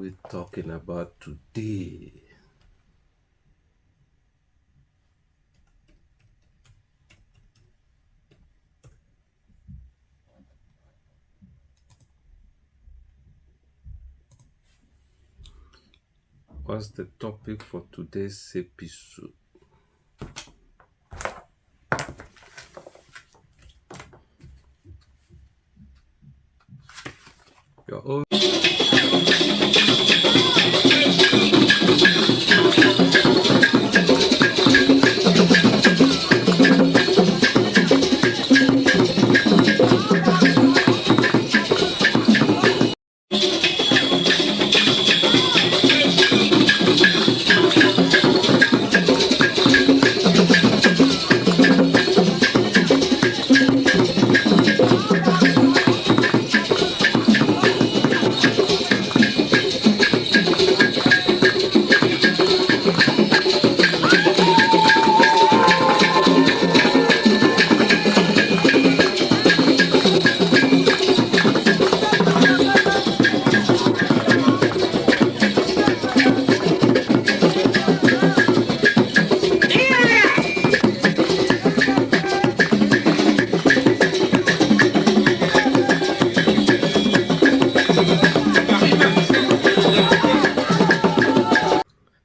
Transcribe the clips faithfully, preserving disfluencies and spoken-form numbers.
We're talking about today. What's the topic for today's episode? Your own.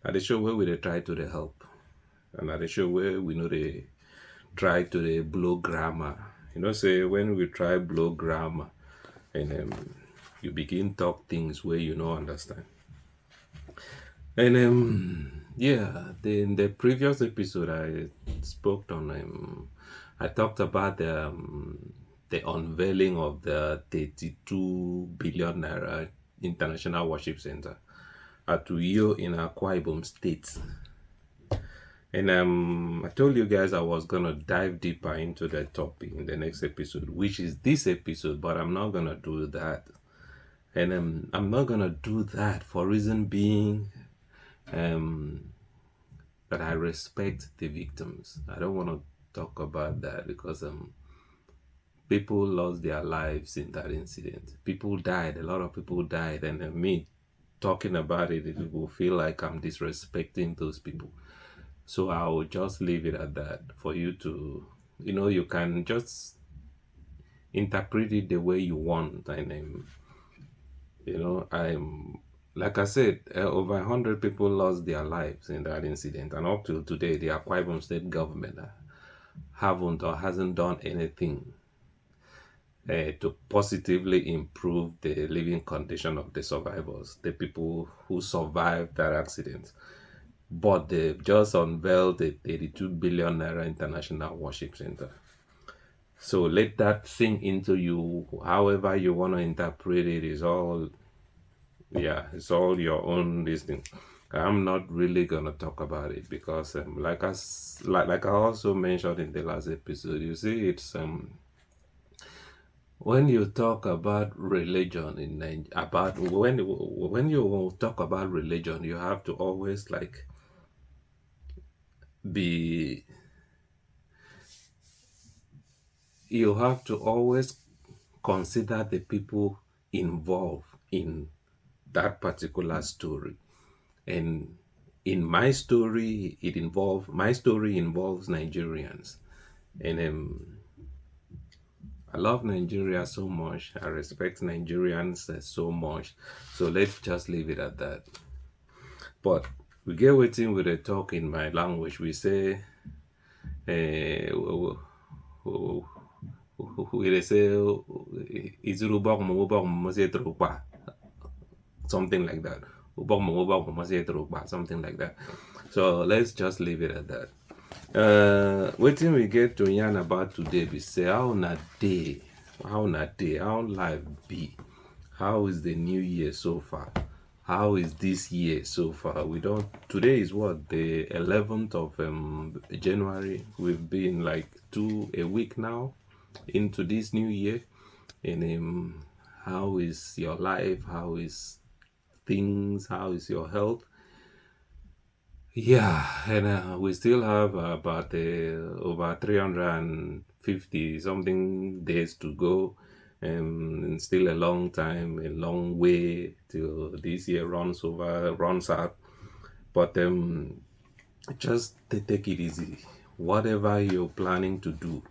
Na the show where we dey try to dey help, and na the show where we no dey try to dey blow grammar. You know say when we try blow grammar, and um, you begin talk things where you no understand. And um, yeah, the, in the previous episode, I spoke on um, I talked about the um, the unveiling of the thirty-two billion naira international worship center at Uyo in Akwa Ibom State. And um, I told you guys I was gonna dive deeper into that topic in the next episode, which is this episode, but I'm not gonna do that. And um, I'm not gonna do that for reason being um, that I respect the victims. I don't want to talk about that because um, people lost their lives in that incident. People died. A lot of people died, and uh, me talking about it, it will feel like I'm disrespecting those people. So I will just leave it at that for you to, you know, you can just interpret it the way you want. And um, you know, I'm like I said, uh, over a hundred people lost their lives in that incident, and up till today, the Akwa Ibom State government uh, haven't or hasn't done anything uh, to positively improve the living condition of the survivors, the people who survived that accident. But they just unveiled the thirty-two billion naira international worship center. So let that sink into you. However you want to interpret it is all, yeah, it's all your own this thing. I'm not really gonna talk about it because, um, like I s- like, like I also mentioned in the last episode, you see, it's um when you talk about religion in Nigeria, about when when you talk about religion, you have to always like be you have to always consider the people involved in that particular story. And in my story, it involved my story involves Nigerians, and um, I love Nigeria so much. I respect Nigerians uh, so much. So let's just leave it at that. But we get wetin we dey talk in my language. We say, eh, we, we, we, we dey say, "Izuru bok mo bok mo se tropa," something like that. "Ubok mo bok mo se tropa," something like that. So let's just leave it at that. Uh, wetin we get to yarn about today be say how na dey, how na dey, how life be, how is the new year so far? How is this year so far? We don't. Today is what, the eleventh of um, January. We've been like two a week now into this new year. And um, how is your life? How is things? How is your health? Yeah, and uh, we still have about uh, over three hundred and fifty something days to go Um, it's still a long time, a long way till this year runs over, runs out. But um, just ta-, take it easy. Whatever you're planning to do,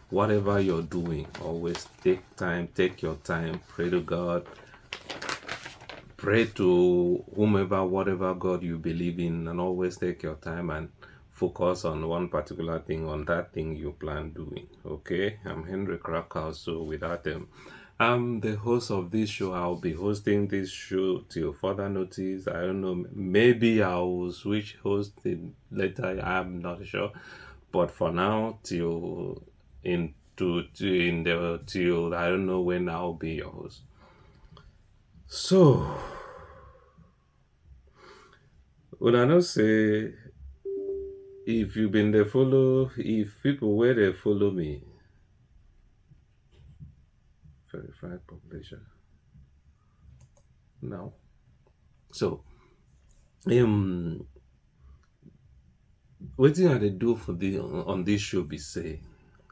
whatever you're doing, always take time, take your time, pray to God, pray to whomever, whatever God you believe in, and always take your time and focus on one particular thing, on that thing you plan doing. Okay, I'm Henry Krakow. So without um, I'm the host of this show. I'll be hosting this show till further notice. I don't know. Maybe I will switch hosting later. I'm not sure. But for now, till in to, to in the till, I don't know when I'll be your host. So una know say if you been dey follow, if people wey dey follow me, verified population now. So um wetin I dey do for the on this show be say,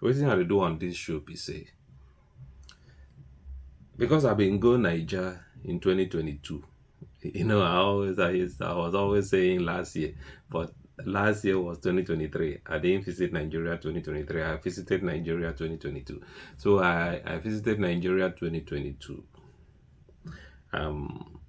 wetin I dey do on this show be say, because I been go Naija in twenty twenty-two. You know, I always, I, used, I was always saying last year, but last year was twenty twenty-three. I didn't visit Nigeria twenty twenty-three. I visited Nigeria twenty twenty-two. So I, I visited Nigeria twenty twenty-two. Um,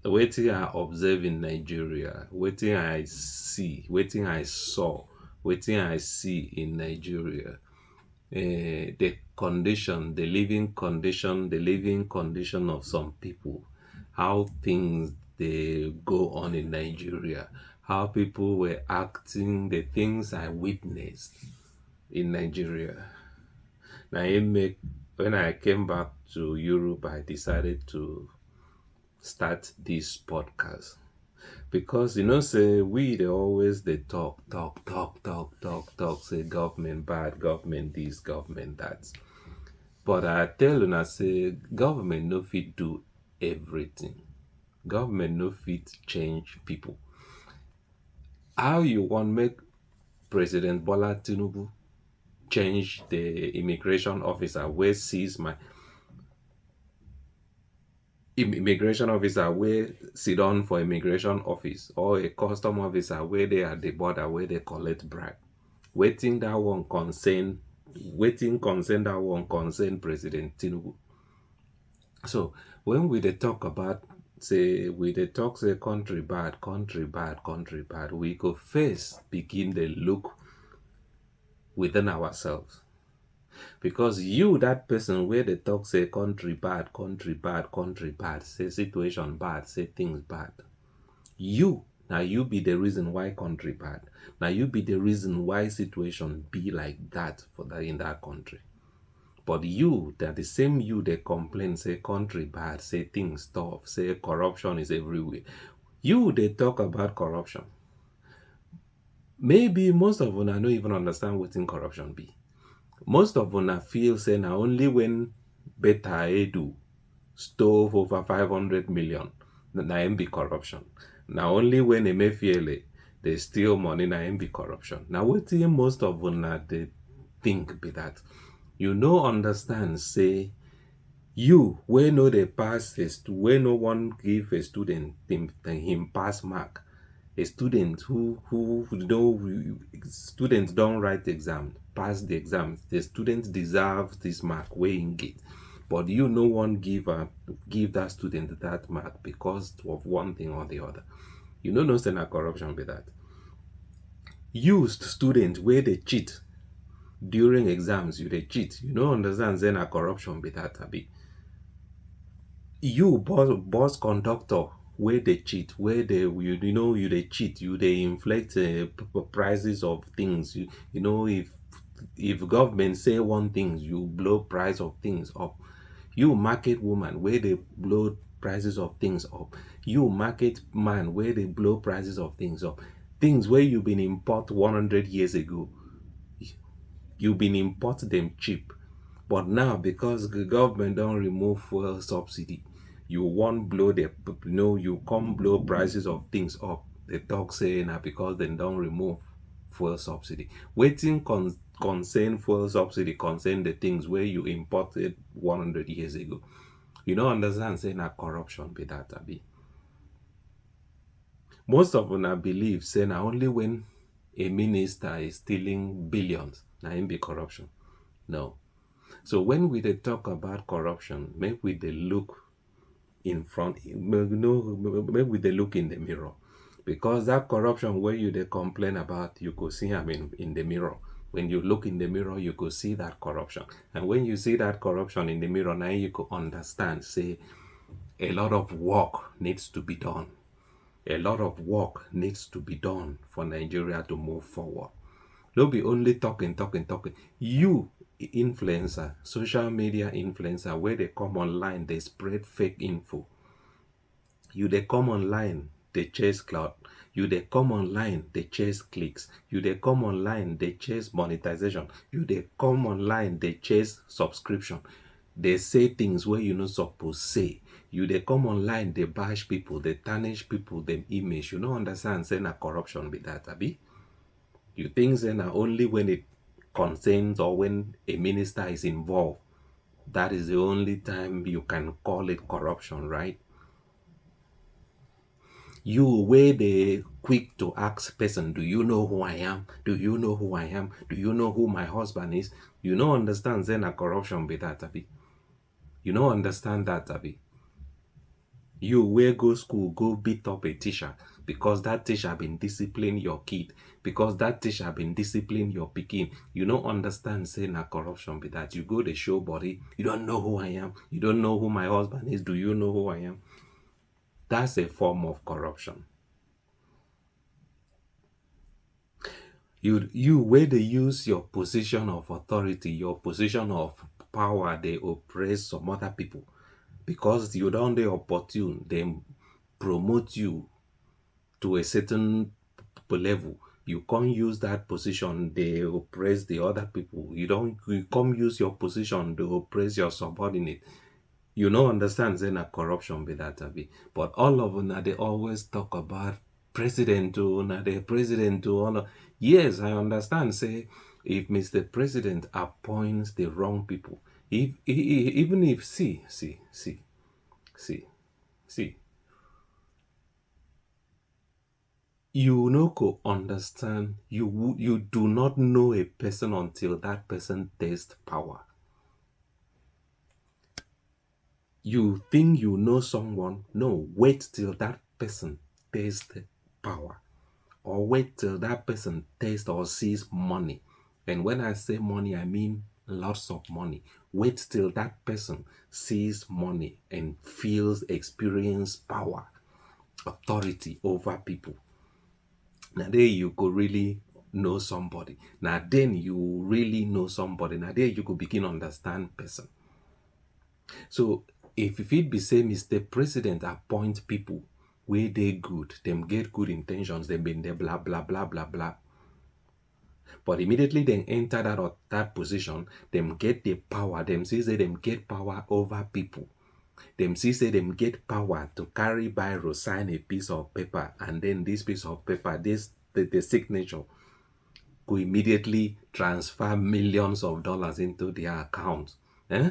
wetin I observe in Nigeria, wetin I see, wetin I saw, wetin I see in Nigeria, uh, the condition, the living condition, the living condition of some people, how things they go on in Nigeria, how people were acting, the things I witnessed in Nigeria. Now it make when I came back to Europe, I decided to start this podcast because you know say we they always they talk talk talk talk talk talk say government bad, government this, government that. But I tell una say government no fit do everything. Government no fit change people. How you want make President Bola Tinubu change the immigration officer where sees my im- immigration officer wey sit down for immigration office or a custom officer wey dey at the border wey dey collect bribe? Wetin that one concern? Wetin concern that one concern President Tinubu? So when we dey talk about say we dey talk say country bad, country bad, country bad, we go first begin dey look within ourselves. Because you, that person where they talk say country bad, country bad, country bad, say situation bad, say things bad. You, now you be the reason why country bad. Now you be the reason why situation be like that for that in that country. But you, that the same you they complain, say country bad, say things tough, say corruption is everywhere. You they talk about corruption. Maybe most of una no even understand wetin corruption be. Most of una feel say na only when Beta Edu stole over five hundred million na, na im be corruption. Na only when Emefiele dey steal money na im be corruption. Na wetin most of una dey think be that. You no understand say you wey no dey pass a stu- wey no wan give a student him, him pass mark, a student who who know students don write exam, pass the exam, the student deserve this mark wey him get, but you no wan give am, give that student that mark because of one thing or the other. You no know say na corruption be that. Used student wey dey cheat during exams, you dey cheat, you no understand say na corruption be that, abi? You bus bus conductor wey dey cheat, wey dey you, you know you dey cheat, you dey inflate uh, p- p- prices of things. You, you know if if government say one thing, you blow price of things up. You market woman wey dey blow prices of things up. You market man wey dey blow prices of things up. Things wey you been import one hundred years ago, you been import them cheap. But now because the government don remove fuel subsidy, you wan blow the you know you come blow prices of things up. They talk say na because dem don remove fuel subsidy. Wetin con concern fuel subsidy, concern the things where you imported one hundred years ago. You don't understand, say na corruption be that, abi? Most of una believe say na only when a minister is stealing billions, na him be corruption. No. So when we dey talk about corruption, make we dey look in front, make, no, make we dey look in the mirror. Because that corruption where you dey complain about, you go see am in, in the mirror. When you look in the mirror, you go see that corruption. And when you see that corruption in the mirror, now you go understand, say, a lot of work needs to be done. A lot of work needs to be done for Nigeria to move forward. No be only talking, talking, talking. You, influencer, social media influencer, where they come online, they spread fake info. You they come online, they chase clout. You they come online, they chase clicks. You they come online, they chase monetization. You they come online, they chase subscription. They say things where you no suppose say. You they come online, they bash people, they tarnish people, them image. You no understand, say na corruption be that, abi? You think say na only when it concerns or when a minister is involved, that is the only time you can call it corruption, right? You where they quick to ask person, do you know who I am? Do you know who I am? Do you know who my husband is? You no understand, say na corruption be that, abi? You no understand that, abi? You where go school, go beat up a teacher because that teacher been discipline your kid, because that teacher been discipline your pikin. You no understand, say na corruption be that. You go the show body, you don't know who I am, you don't know who my husband is, do you know who I am? That's a form of corruption. You, you where they use your position of authority, your position of power, they oppress some other people. Because you don't they opportune, they promote you to a certain p-, level. You can't use that position, they oppress the other people. You don't, you come use your position to oppress your subordinate. You no understand, say na corruption be that, abi? But all of una, they always talk about president, oh, na the president, oh, all of, yes, I understand, say, if Mister President appoints the wrong people, if, e-, e-, even if, see, see, see, see, see, you no go understand, you wo-, you do not know a person until that person taste power. You think you know someone? No, wait till that person taste power, or wait till that person taste or sees money. And when I say money, I mean lots of money. Wait till that person sees money and feels, experience power, authority over people. Now there you go really know somebody. Now then you really know somebody. Now there you go begin understand person. So if, if it be say Mister President appoint people where they good, them get good intentions, them been there, blah, blah, blah, blah, blah. But immediately then enter that or that position, them get the power, them see say them get power over people. Them see say them get power to carry biro, sign a piece of paper, and then this piece of paper, this, the, the signature, go immediately transfer millions of dollars into their account. Eh?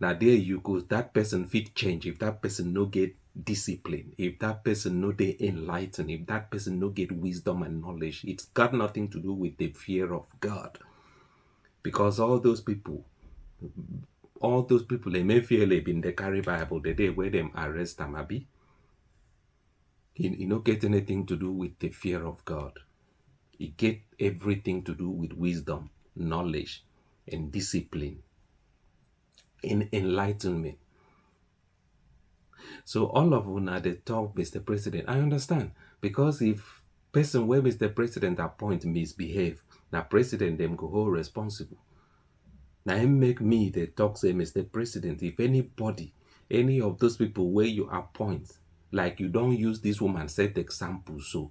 Now there you go, that person fit change if that person no get discipline, if that person no dey enlightened, if that person no get wisdom and knowledge. It's got nothing to do with the fear of God. Because all those people, all those people, Emefiele been dey carry Bible the day where them arrest am, abi? It, it no get anything to do with the fear of God. It get everything to do with wisdom, knowledge, and discipline, in enlightenment. So all of una dey talk Mister President. I understand, because if person where Mister President appoint misbehave, na president them go hold responsible. Now him make me dey talk say, Mister President, if anybody, any of those people where you appoint, like you don't use this woman set example, so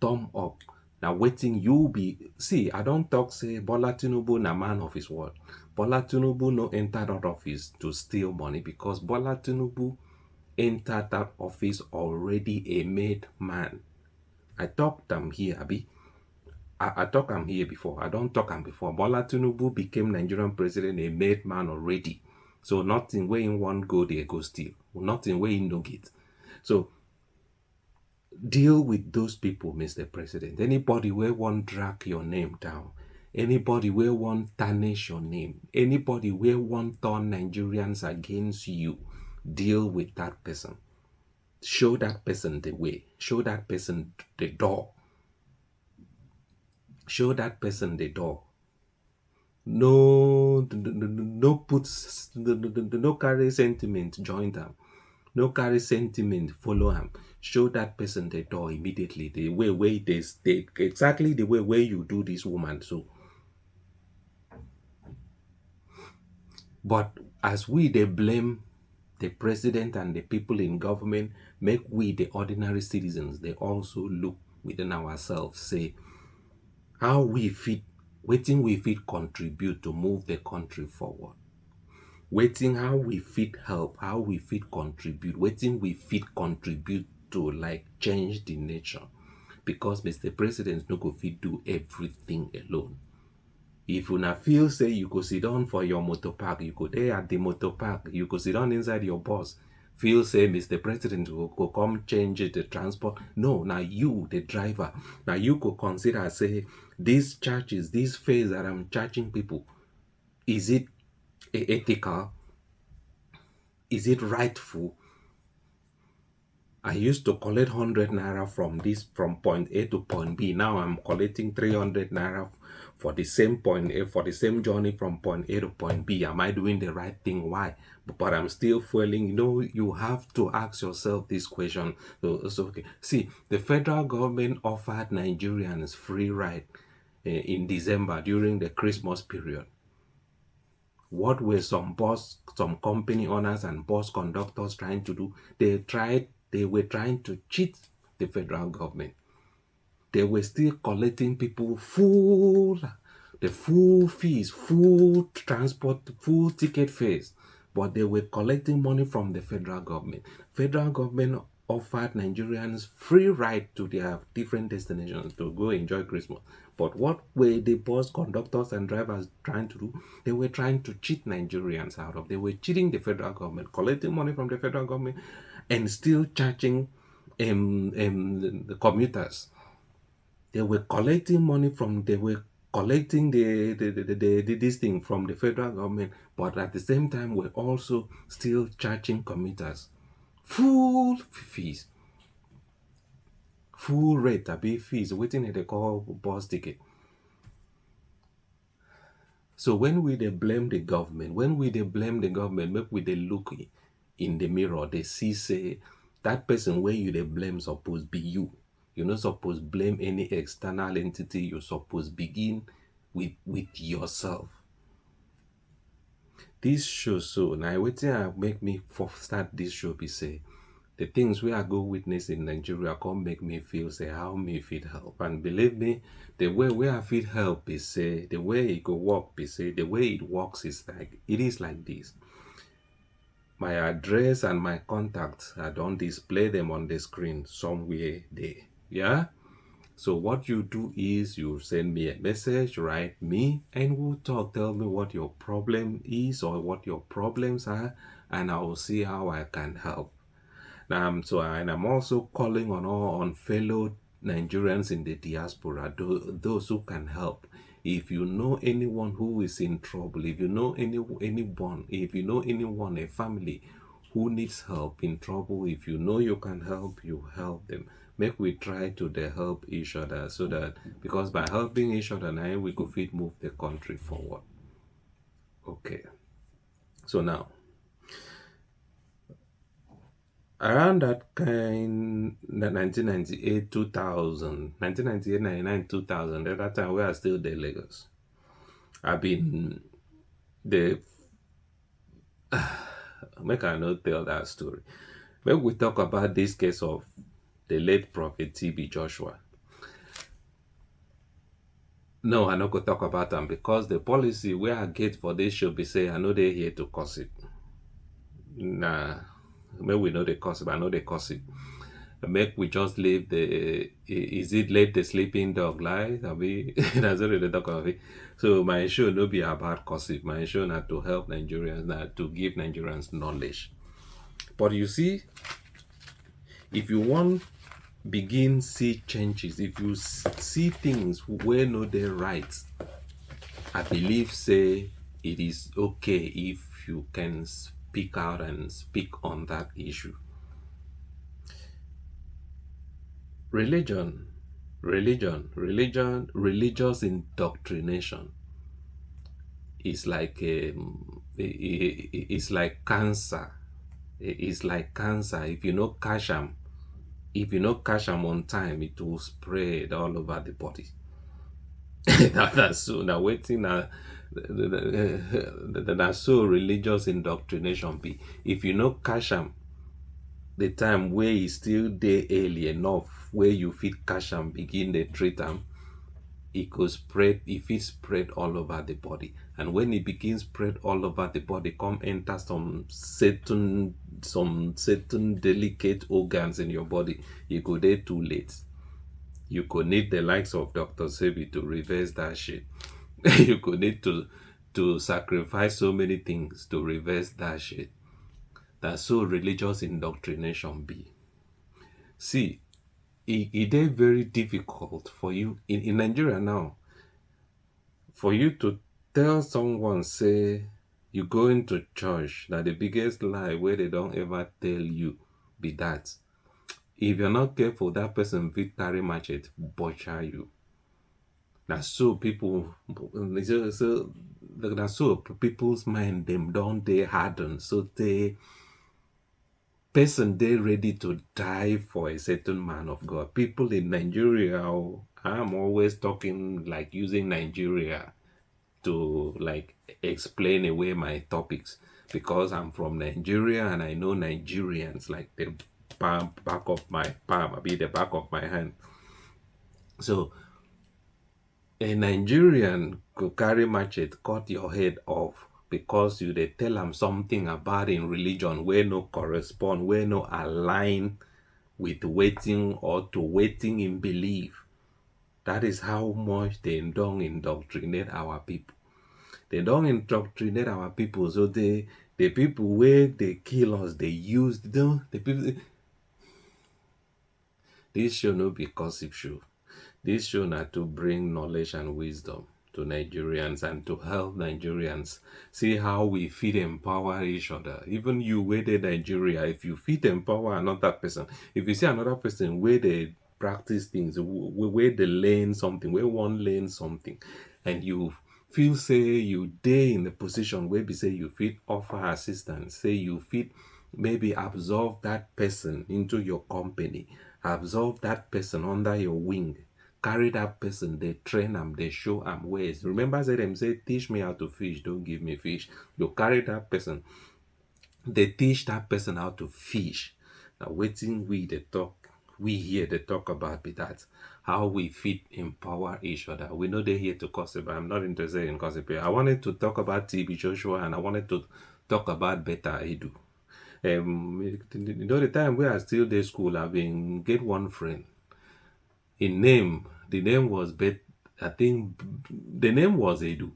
thumb up. Now waiting you be, see, I don't talk say Bola Tinubu na man of his word. Bola Tinubu no enter that office to steal money, because Bola Tinubu enter that office already a made man. I talk them here, abi. I, I talk am here before. I don talk am before. Bola Tinubu became Nigerian president, a made man already. So nothing wey him wan go there go still. Nothing wey him no get. So deal with those people, Mister President. Anybody wey wan drag your name down, anybody wey wan tarnish your name, anybody wey wan turn Nigerians against you, deal with that person. Show that person the way. Show that person the door. Show that person the door. No, no, no, no put s- no, no, no, no carry sentiment join them. No carry sentiment follow am. Show that person the door immediately. The way wey they, they exactly the way wey you do this woman so. But as we dey blame the president and the people in government, make we the ordinary citizens dey also look within ourselves, say how we fit, wetin we fit contribute to move the country forward. Wetin, how we fit help, how we fit contribute, wetin we fit contribute to, like, change the nation. Because Mister President no go fit do everything alone. If una feel say you go sit down for your motor park, you go there at the motor park, you go sit down inside your bus, feel say Mister President go, go come change the transport. No, now you, the driver, now you go consider say these charges, these fees that I'm charging people, is it e- ethical? Is it rightful? I used to collect hundred naira from this, from point A to point B. Now I'm collecting three hundred naira for the same point A, for the same journey from point A to point B. Am I doing the right thing? Why? But, but I'm still fueling. You know, you have to ask yourself this question. So, so okay. See, the federal government offered Nigerians free ride eh, in December during the Christmas period. What were some bus, some company owners and bus conductors trying to do? They tried, they were trying to cheat the federal government. They were still collecting people full, the full fees, full transport, full ticket fares, but they were collecting money from the federal government. Federal government offered Nigerians free ride to their different destinations to go enjoy Christmas. But what were the bus conductors and drivers trying to do? They were trying to cheat Nigerians out of. They were cheating the federal government, collecting money from the federal government, and still charging um, um, the commuters. They were collecting money from. They were collecting the, the, the, the, the this thing from the federal government, but at the same time, we're also still charging commuters full fees, full rate, abi fees, wetin dem dey call bus ticket. So when we dey blame the government, when we dey blame the government, make we dey look i- in the mirror, dey see say that person wey you dey blame suppose be you. You no suppose blame any external entity. You suppose begin with with yourself. This show so, na wetin I make me for start this show be say the things wey I go witness in Nigeria come make me feel say how me fit help. And believe me, the way wey I fit help be say, the way e go work be say, the way it works is like, it is like this. My address and my contacts, I don display them on the screen somewhere there. Yeah? So what you do is you send me a message, write me, and we'll talk. Tell me what your problem is or what your problems are, and I will see how I can help. Um, so, and I'm also calling on all, on fellow Nigerians in the diaspora, tho- those who can help. If you know anyone who is in trouble, if you know any anyone, if you know anyone, a family who needs help, in trouble, if you know you can help, you help them. Make we try to dey help each other, so that, because by helping each other, now we go fit move the country forward. Okay. So now, around that kind, na- nineteen ninety-eight, two thousand, nineteen ninety-eight, ninety-nine, two thousand, at that time we are still the Lagos. I been the make I no tell that story. Make we talk about this case of the late Prophet T B Joshua. No, I no go talk about am, because the policy wey I get for this show be say I no dey here to curse it. Nah, make we no dey curse it, I no dey curse it. Make we just leave the, i- is it let the sleeping dog lie? I mean, that's what they talk of it. So my show no be about gossip. My show na to help Nigerians, na to give Nigerians knowledge. But you see, if you want begin see changes, if you s- see things where no dey right, I believe say it is okay if you can speak out and speak on that issue. Religion, religion, religion, religious indoctrination is like um, i- i- i- it's like cancer. I- It's like cancer. If you no catch am, if you no catch am on time, it will spread all over the body. That, that's so. Now waiting na na so religious indoctrination be. If you no catch am, the time where e still dey early enough, where you fit catch am, begin dey treat am, e go spread, e fit spread all over the body. And when e begin spread all over the body, come enter some certain some certain delicate organs in your body, e go dey too late. You go need the likes of Dr. Sebi to reverse that shit. You go need to to sacrifice so many things to reverse that shit. That's so religious indoctrination be. See, it, it is very difficult for you in, in Nigeria now for you to tell someone say you going to church. Now the biggest lie where they don't ever tell you be that. If you're not careful, that person will carry machete, butcher you. Now so people, so, so, now so people's mind them don't they harden. So they person dey ready to die for a certain man of God. People in Nigeria, oh, I'm always talking like using Nigeria to like explain away my topics because I'm from Nigeria and I know Nigerians like the palm, back of my palm, I be the back of my hand. So a Nigerian go carry machete cut your head off because you dey tell am something about im religion wey no correspond, wey no align with wetin or to wetin im believe. That is how much dem don indoctrinate our people. Dem don indoctrinate our people so the the people wey dey kill us dey use the the people. This show no be gossip show. This show na to bring knowledge and wisdom to Nigerians and to help Nigerians see how we fit empower each other. Even you wey dey Nigeria, if you fit empower another person, if you see another person wey dey practice things, w- w- wey dey learn something, wey wan learn something, and you feel say you dey in the position where be say you fit offer assistance, say you fit maybe absorb that person into your company, absorb that person under your wing, carry that person, they train them, they show them ways. Remember, say them say, "Teach me how to fish, don't give me fish." You carry that person, they teach that person how to fish. Now, waiting we the talk, we here the talk about be that how we fit empower each other. We know they're here to gossip. I'm not interested in gossip. I wanted to talk about T B Joshua and I wanted to talk about Better Edu. Um, you know, the time we are still the school, I've been get one friend. In name, the name was Bet. I think the name was Edu.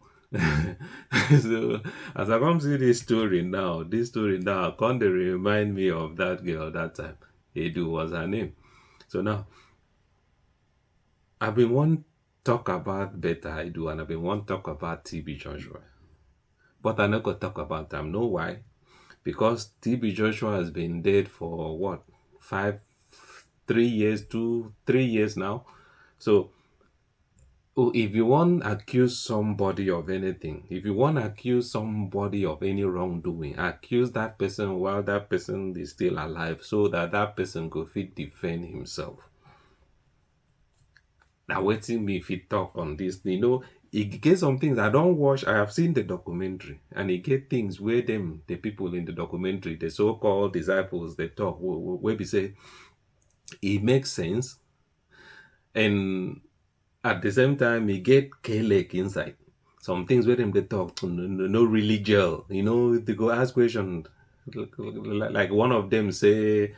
So as I come see this story now, this story now, come they remind me of that girl that time. Edu was her name. So now, I've been one talk about Better Edu and I've been one talk about T B Joshua. But I no go talk about them. Know why? Because T B Joshua has been dead for what, five, three years, two, three years now. So, oh, if you want accuse somebody of anything, if you want accuse somebody of any wrongdoing, accuse that person while that person is still alive, so that that person go fit defend himself. Now, waiting me if he talk on this, you know, he get some things I don't watch. I have seen the documentary, and he get things where them the people in the documentary, the so-called disciples, they talk where, where we say it makes sense, and at the same time, he get kelek inside. Some things where them they talk no, no, no really gel. You know, they go ask question. Like like one of them say,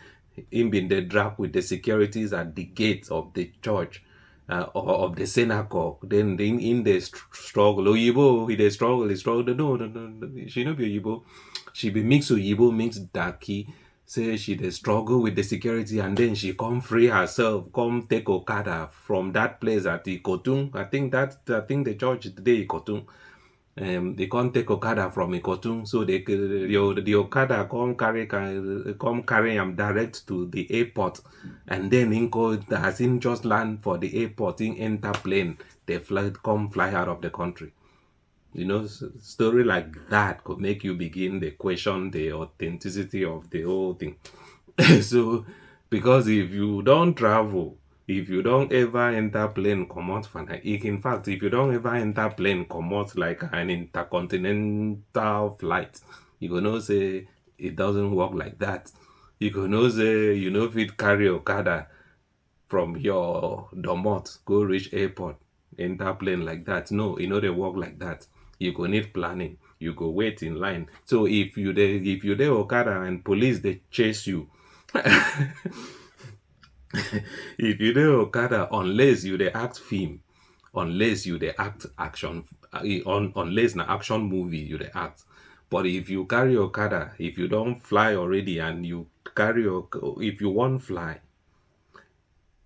Him been dey drag with the securities at the gate of the church, uh, or of the synagogue. Then in, in the str- struggle, oyibo, he dey struggle, he struggle. No, no, no, no, she no be oyibo. She be mix oyibo, mix darky. Say she dey struggle with the security, and then she come free herself, come take okada from that place at Ikotun. I think that I think the church dey Ikotun. Um, they come take okada from Ikotun, so they the, the okada come carry come carry am direct to the airport, and then him go as him just land for the airport, him enter plane, they fly come fly out of the country. You know, s- story like that could make you begin to question the authenticity of the whole thing. So, because if you don't travel, if you don't ever enter plane, come out for Ni- if- in fact, if you don't ever enter plane, come out like an intercontinental flight, you go know say it doesn't work like that. You go know say you no fit carry okada from your domot go reach airport, enter plane like that. No, e no dey work like that. You go need planning. You go wait in line. So if you dey if you dey okada and police dey chase you, if you dey okada, unless you dey act film, unless you dey act action, uh, un, unless na action movie you dey act. But if you carry okada, if you don fly already and you carry your, if you wan fly,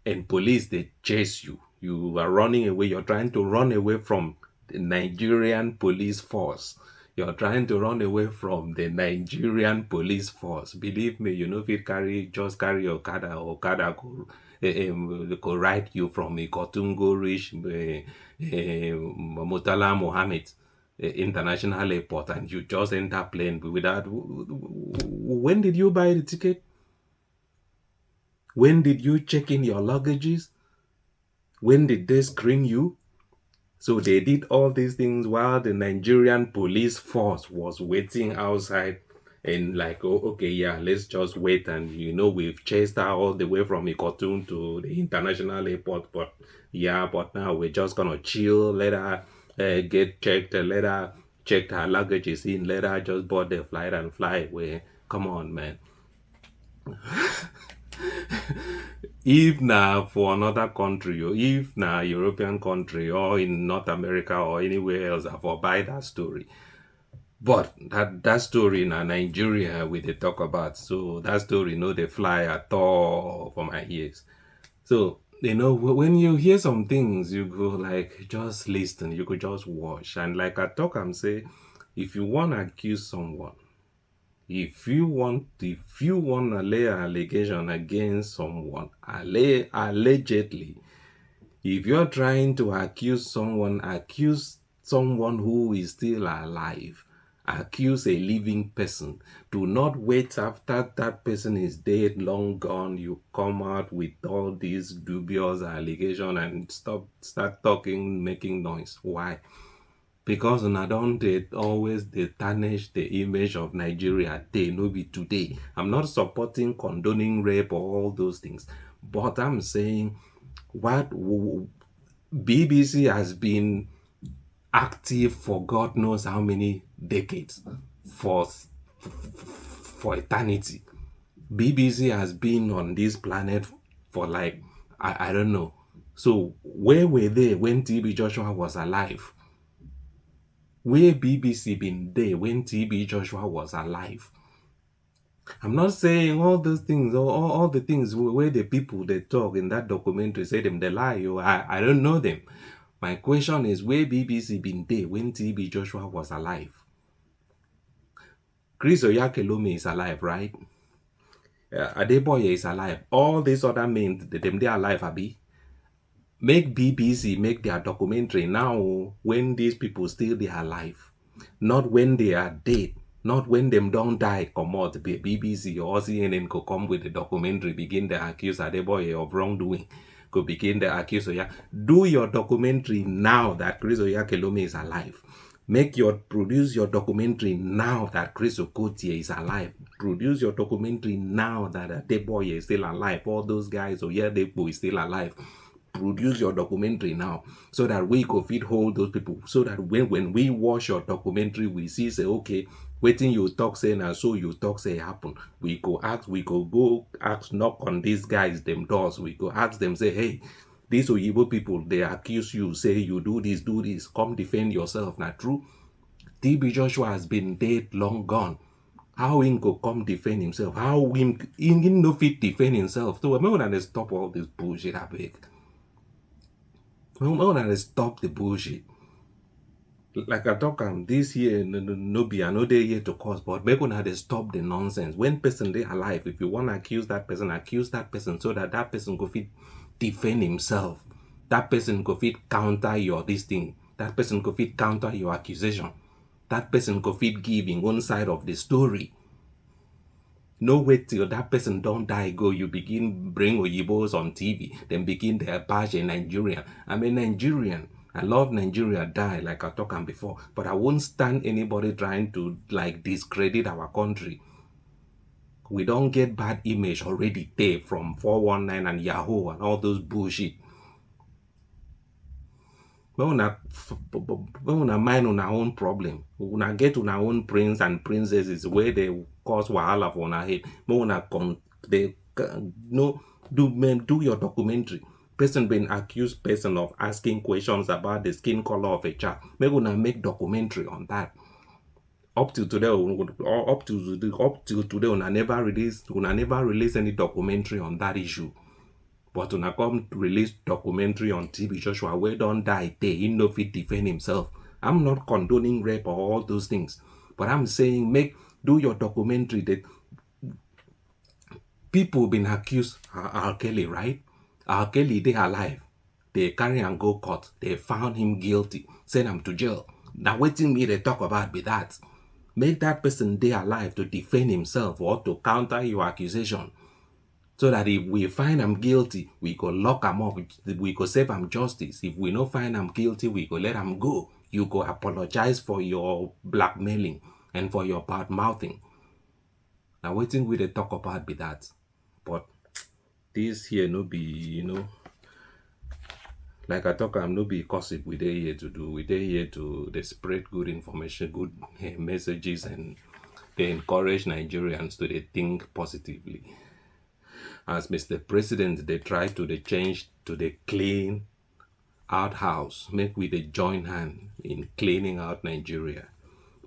and police dey chase you, you are running away, you're trying to run away from the Nigerian police force. You're trying to run away from the Nigerian police force. Believe me, you no fit carry just carry okada, okada go eh, eh, go ride you from Ikotun go reach eh, eh, Murtala Mohammed eh, International Airport, and you just enter plane without. When did you buy the ticket? When did you check in your luggages? When did they screen you? So they did all these things while the Nigerian police force was waiting outside. And like, oh, okay, yeah, let's just wait. And you know, we've chased her all the way from Ikotun to the international airport. But yeah, but now we're just gonna chill, let her uh, get checked, uh, let her check her luggages in, let her just board the flight and fly away. Come on, man. If na for another country, or if na European country, or in North America, or anywhere else, I for buy that story. But that that story na Nigeria we dey talk about, so that story no dey fly at all for my ears. So you know, when you hear some things, you go like just listen, you go just watch, and like I talk, I'm say, if you want to accuse someone, if you want if you want to lay an allegation against someone, alle- allegedly, if you're trying to accuse someone, accuse someone who is still alive, accuse a living person. Do not wait after that person is dead, long gone, you come out with all these dubious allegations and stop start talking, making noise. Why? Because una don dey always dey tarnish the image of Nigeria. Day no be today. I'm not supporting condoning rape or all those things, but I'm saying what w- B B C has been active for God knows how many decades, for for eternity. B B C has been on this planet for like I, I don't know. So where were they when T B Joshua was alive? Where B B C been there when T B Joshua was alive? I'm not saying all those things, all, all, all the things where the people they talk in that documentary say them they lie. You, I, I don't know them. My question is where B B C been there when T B Joshua was alive? Chris Oyakhilome is alive, right? Uh, Adeboye is alive. All these other men, th- them they alive, abi? Make B B C make their documentary now, oh, when these people still they alive, not when they are dead, not when them don't die. Come out, B- B B C or C N N go come with the documentary, begin the accuse Adeboye of wrongdoing, go begin the accuse Oya. Do your documentary now that Chris Oyakhilome is alive. Make your produce your documentary now that Chris Okotie is alive. Produce your documentary now that Adeboye is still alive. All those guys, Oyedepo is still alive. produce your documentary now, so that we go fit hold those people, so that when when we watch your documentary, we see say, okay, wetin you talk say na so you talk say happen. We go ask, we go go ask, knock on these guys dem doors. We go ask them say, hey, these oyibo people dey accuse you say you do this, do this, come defend yourself, na true? TB Joshua has been dead, long gone. How him go come defend himself? How him him, him no fit defend himself? So make una dey stop all this bullshit, abeg. Make una dey stop the bullshit. Like I talk am, this year no, no, no be, I no dey here to cause, but make una dey stop the nonsense. When person dey alive, if you wan accuse that person, accuse that person so that that person go fit defend himself. That person go fit counter your this thing. That person go fit counter your accusation. That person go fit give him own side of the story. No wait till that person don die go, you begin bring oyibos on TV, then begin dey bash a Nigerian. I'm a Nigerian. I love Nigeria die, like I talk am before, but I won't stand anybody trying to, like, discredit our country. We don get bad image already there from four one nine and Yahoo and all those bullshit. Make una f- b- b- make una mind una own problem. Una get una own prince and princesses wey dey cause wahala for una head. Make una con dey c- no do men do your documentary. Person been accuse person of asking questions about the skin color of a child. Make una make documentary on that. Up till today, un- or up till today, up till today, una never release, una never release any documentary on that issue. But una come release documentary on TB Joshua wey don die tey, he no fit defend himself. I'm not condoning rape or all those things, but I'm saying make do your documentary. That people been accused R. R. Kelly, right? R. Kelly dey alive. They carry am go court. They found him guilty, send am to jail. Na wetin we dey talk about be that. Make that person dey alive to defend himself or to counter your accusation, so that if we find am guilty, we go lock am up, we go serve am justice. If we no find am guilty, we go let am go. You go apologize for your blackmailing and for your bad mouthing. Na wetin we dey talk about be that. But this here no be, you know, like I talk am, no be gossip we dey here to do. We dey here to dey spread good information, good eh, messages, and dey encourage Nigerians to dey think positively. As Mister President dey try to dey change, to dey clean out house, make we dey join hand in cleaning out Nigeria.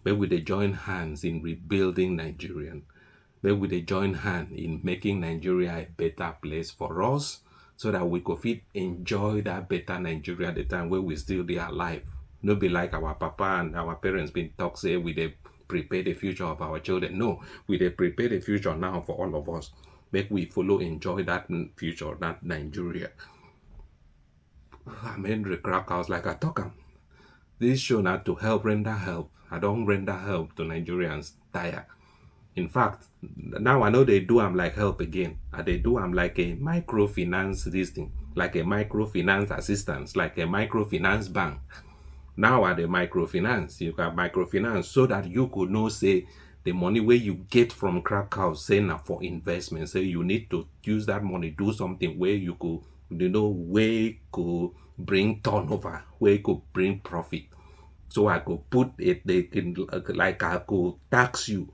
Make we dey join hands in rebuilding Nigeria. Make we dey join hand in making Nigeria a better place for us, so that we go fit enjoy that better Nigeria the time wey we still dey alive. No be like our papa and our parents been talk say we dey prepare the future of our children. No, we dey prepare the future now for all of us. Make we follow enjoy that n- future, that Nigeria. I'm Henry Crackhouse, like I talk am. This show na to help, render help. I don render help to Nigerians tire. In fact, now I no dey do am like help again. I dey do am like a microfinance, this thing, like a microfinance assistance, like a microfinance bank. Now I dey microfinance. You can microfinance so that you could know say the money wey you get from Crackhouse, say na for investment. Say you need to use that money do something wey you go, you know, wey go bring turnover, wey go bring profit. So I go put it, they can, like, I go tax you.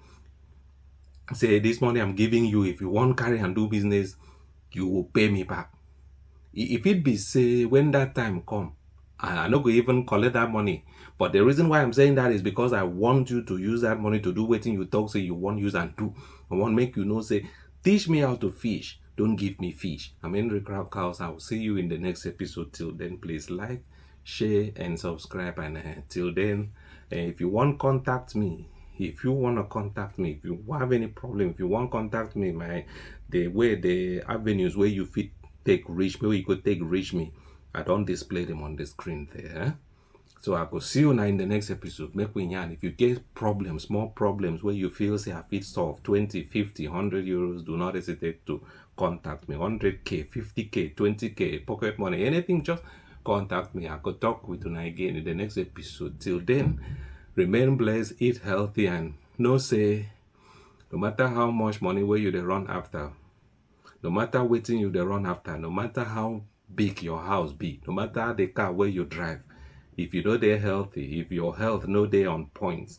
Say, this money I'm giving you, if you wan carry and do business, you will pay me back. I- If it be say when that time come, I, I no go even collect that money. But the reason why I'm saying that is because I want you to use that money to do wetin you talk say you wan use and do. I wan make you know say, teach me how to fish, don't give me fish. I'm Henry Crab Cows. I will see you in the next episode. Till then, please like, share, and subscribe. And uh, till then, uh, if you wan contact me, if you wanna contact me, if you have any problem, if you wan contact me, my the way, the avenues where you fit take reach, where you go take reach me, I don display them on the screen there. So I go see you now in the next episode. Make we yarn. If you get problems, small problems where you feel say I fit solve, twenty, fifty, hundred euros, do not hesitate to contact me. Hundred K, fifty K, twenty K, pocket money, anything, just contact me. I go talk with una again in the next episode. Till then, remain blessed, eat healthy, and know say, no matter how much money wey you dey run after, no matter wetin you dey run after, no matter how big your house be, no matter the car where you drive, if you no dey healthy, if your health no dey on point,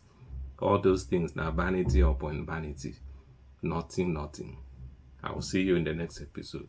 all those things na vanity upon vanity. Nothing, nothing. I will see you in the next episode.